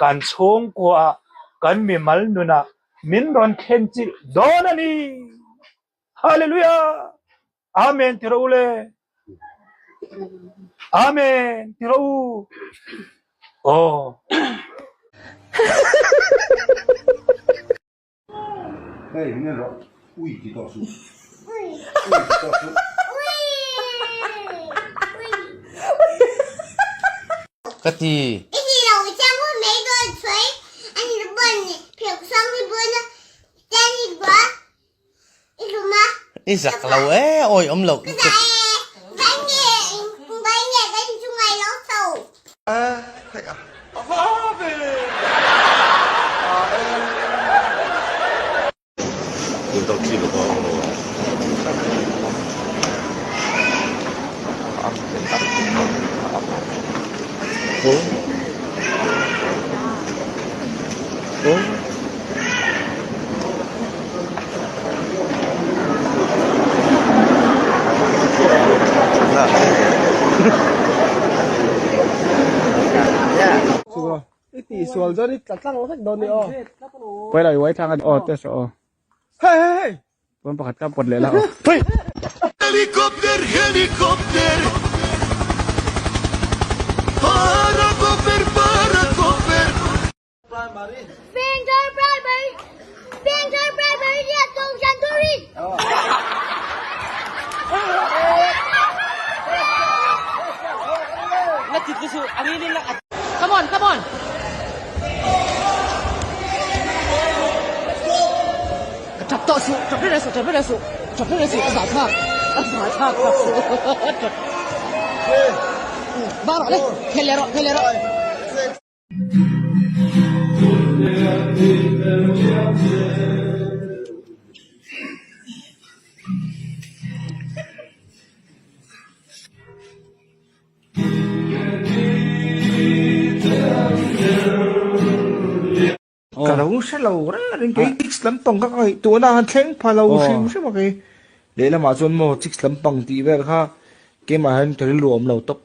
Kan chhungkuaah, kan mimal nunah min rawn thlen chilh dawn a ni. Hallelujah! Amen ti rawh u le. Amen ti rawh u. Aw. Hei min rawh ui ti tawh suh. Ui ti tawh suh. Ka ti. I zak lo e, awi awm loh lutuk. I tih sual chuan i tla tlang vek dawn ni aw. Pawi lo i uai thlang a aw test rawh aw. Hei hei hei. Chuan pakhat kha pawt leh la aw. Hei. Helicopter helicopter Paracopter paracopter. Finger Primary Finger Primary lian tung jan turi. Come on, come on. Tap tawh suh, tap reng suh, tap reng suh, tap reng suh, a zahthlak, a zahthlak tap suh. Bang rawh le, khel leh rawh, khel leh rawh. Ka lo hre lo reng reng kei chicks lampang kha ka ngaihtuahna a han thleng pha lo hrim hrim a kei lehlamah chuan maw chicks lampang tih vel kha keimah hian ka rilru a awm lo tawp.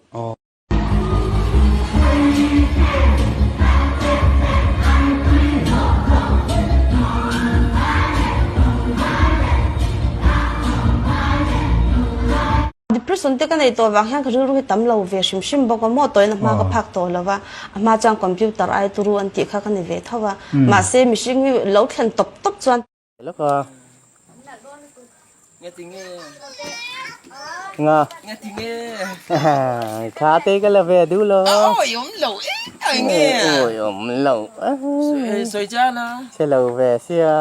Depression te ka nei tawh vang hian ka rilru hi tam lo ve hrim hrim bawk a, maw tawina hma ka phak tawh lo va, a hma chuan computer ai turu an tih kha ka ni ve tho a, mahse mihring hi lo thlen tawp tawp chuan. Lawk a. Nga. Kha te ka la ve duh lo. Oi awm lo e nge. Oi awm lo. Soi cha la. Che lo ve sia.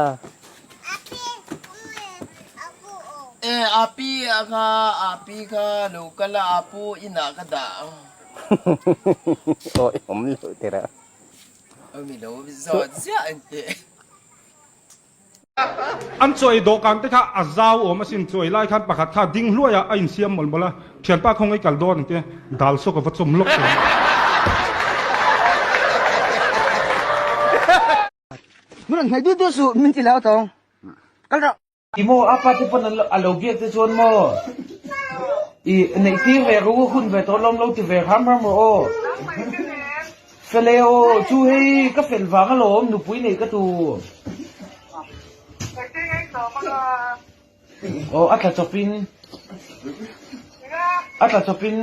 E api kha api kha lo kal a apu inah ka dah. Oi awm lo tira. Oi lo zawt ziah an ti. An chawi dawhkan te kha a zau awm asin, chawi lai khan pakhat kha ding hluai a, a insiam mawlh mawlh a, thianpa khawngaih kal dawn ang te, dal saw ka va chawm lawk tawh. Min rawn hnaih dut dut suh, min ti lau tawng. Kal rawh. I maw a pa te pawn a lo biak te chuan maw i neih tir ve ru hun ve tawh lawm lo ti ve hram hram rawh aw. Fel e aw chu hei ka fel vang alawm nupui neih ka tur. Aw a tla chawpin a tla chawpin.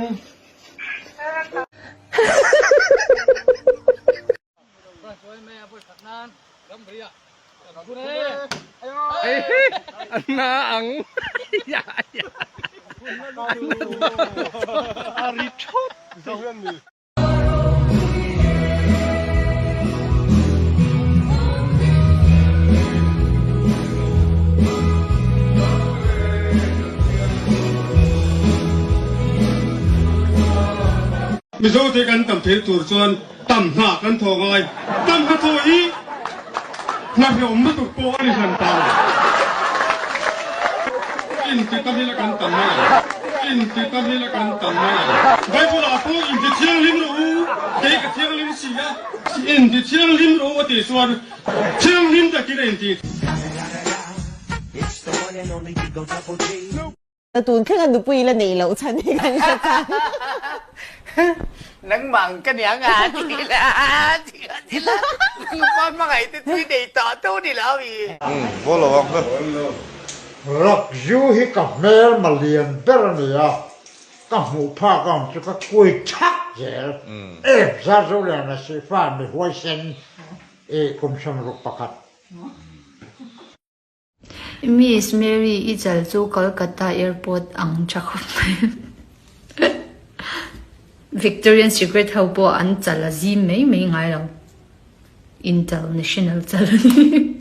Mizote kan tam thei tur chuan tam hna kan thawh ngai. Tam hna thawh hi hna hlawm lutuk pawh a ni hran ta lo. Inti tam ila kan tam mai ang. Inti tam ila kan tam mai ang. Bible ah pawh inti thianghlim rawh u, kei ka thianghlim si a. Inti thianghlim rawh u a tih chuan thianghlim takin a inti. Tun thleng a nupui la neih loh chhan hi kan hre chang. Nangmah ang ka nia nga ti la ti la ti la nangpa hmangaih te chu i nei tawh tho ni lo mi. Umm follow ang ka. Rakzu hi ka hmel malian ber a ni a, ka hmuh phak ang chu ka kui thak zel. Em Zarzo Liana Sihfa mi huaisen i kum 61. Miss Mary i chal chu Kolkata airport ang tha khawp mai. Victorian Secret ho pawh an chal a zim mai mai ngai lo. International chal a ni.